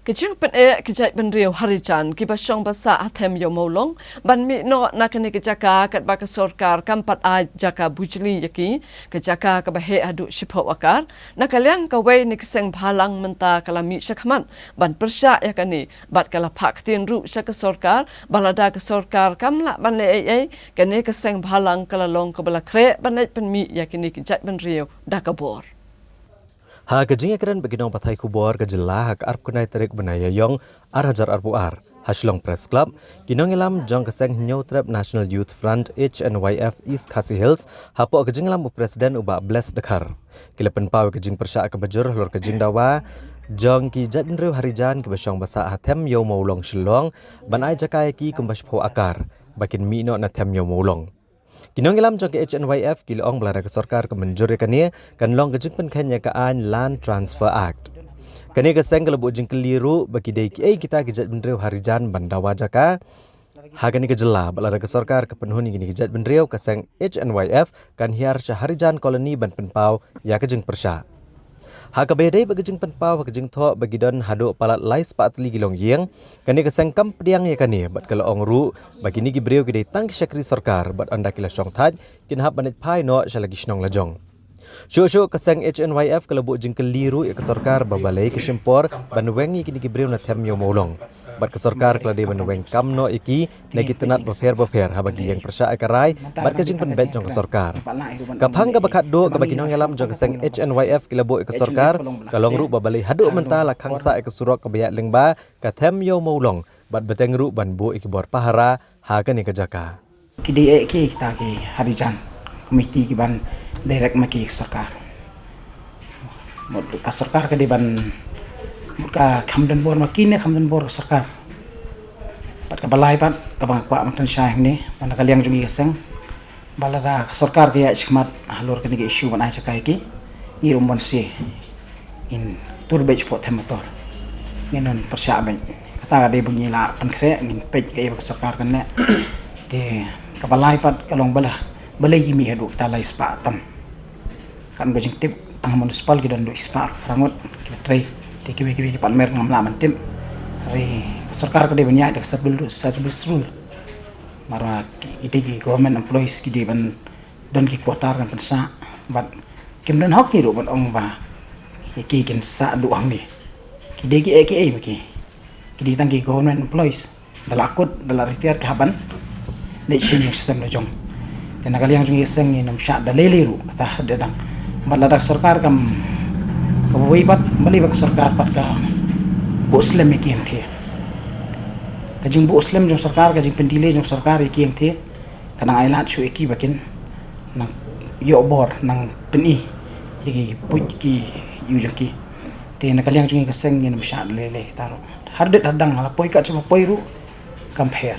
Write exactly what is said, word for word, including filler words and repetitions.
Ki jingpyneh ki jaitbynriew Harijan kiba shong ba sah ha them Ïew Mawlong ban mih noh na kane ka jaka katba ka sorkar kam pat ai jaka bujli ïa ki, ka jaka kaba heh haduh shiphew akar, na ka liang kawei na ki seng bhalang mynta ka la mih shakhmat ban pyrshah ïa kane bad ka la phah ktien ruh sha ka sorkar ba lada ka sorkar kam lah ban leh ei ei, kane ka seng bhalang ka la long kaba la khreh ban leit pynmih ïa kine ki jaitbynriew da ka bor. Ha ka jingïakren bad ki nongpathai khubor ka jylla ha ka arphew khyndai tarik bnai Ïaïong ar hajar arphew ar, ha Shillong Press Club, ki nongïalam jong ka seng Hynñiewtrep National Youth Front, H N Y F, East Khasi Hills, hapoh ka jingïalam u President u Bah Bless Dkhar, ki la pynpaw ïa ka jingpyrshah kaba jur halor ka jingdawa jong ki jaitbynriew Harijan kiba shong ba sah ha them Ïew Mawlong Shillong ban ai jaka ïa ki kumba shiphew akar ba kin mih noh na them Ïew Mawlong. Ki nongïalam jong ka H N Y F ki la ong ba lada ka sorkar ka mynjur ïa kane, kan long ka jingpynkheiñ ïa ka aiñ Land Transfer Act. Kane ka seng ka la buh jingkylli ruh ba ki dei kiei kita ki jaitbynriew Harijan ban dawa jaka ha kane ka jylla, bad lada ka sorkar ka pynhun ïa kine ki jaitbynriew, ka seng H N Y F kan hiar sha Harijan Colony ban pynpaw ïa ka jingpyrshah. Ha kaba ïadei bad ka jingpynpaw ha ka jingthoh ba ki don haduh palat lai spah tylli ki longïing, kane ka seng kam pdiang ïa kane bad ka la ong ruh ba kine ki briew ki dei tang ki shakri sorkar bad ynda ki la shongthait kin hap ban leit phai noh sha la ki shnong la jong. Shuh shuh ka seng H N Y F ka la buh jingkylli ruh ïa ka sorkar ba balei ka shim por ban weng ïa kine ki briew na them Ïew Mawlong, bad ka sorkar ka la dei ban weng kam noh ïa ki na ki tnat bapher bapher haba ki ïeng pyrshah ïa ka rai bad ka jingpynbeit jong ka sorkar. Ka phang kaba khatduh kaba ki nongïalam jong ka seng H N Y F ki la buh ïa ka sorkar ka long ruh ba balei haduh mynta la khang sah ïa ka surok kaba ïaid lyngba ka them Ïew Mawlong bad bteng ruh ban buh ïa ki bor pahara ha kane ka jaka. Ki dei eh ki kita ki Harijan Committee ki ban direct ma ki sorkar. Mut ka sorkar ka dei ban, mut ka kham don bor ma ki ne kham don bor ka sorkar. Bad kaba lai pat kaba nga kwah mynta shai hangne, na ka liang jong ngi ka seng, ba lada ka sorkar ka ïaid shakhmat halor kane ka issue ban ai jaka ïa ki, ngi ruh ban sngewthuh, ngin tur beit shapoh them motor, ngin ym pyrshah beit. Kata ka dei ba ngi la pynkhreh, ngin peit kaei ba ka sorkar kan leh. Te kaba lai pat ka long ba la, balei ki mih haduh kita lai spah tam. Katba ka jingtip, tang ha municipal ki don haduh spah phra ngut ki la trei. Te kiwei kiwei department ngam lah ban tip. Hynrei ka sorkar ka dei ban ïaid da ka service rule, service rule. Namar ba ki, ki dei ki government employees, ki dei ban don ki quarter kan pynsah. Bad kim don hok ki ruh ban ong ba ki, ki kin sah duh hangne. Ki dei kiei kiei ma ki. Ki dei tang ki government employees. Da la kut, da la retire ki hap ban leit shim ïa ka system la jong. Te na ka liang jong ngi ka seng ngin ym shah da lei lei ruh, kata ha dang. Bad lada ka sorkar kam, kaba wei pat, balei ba ka sorkar pat ka buh slem ïa ki hangthie. Ka jingbuh slem jong sorkar, ka jingpyndelay jong sorkar ïa ki hangthie, ka nang ai lad shuh ïa ki ba kin nang ïoh bor, nang pyni ïa ki puit ki ïew jong ki. Te na ka liang jong ngi ka seng ngin ym shah da lei lei, kata ruh. Har dei ha dang, la poi kat shaba poi ruh, kam pher.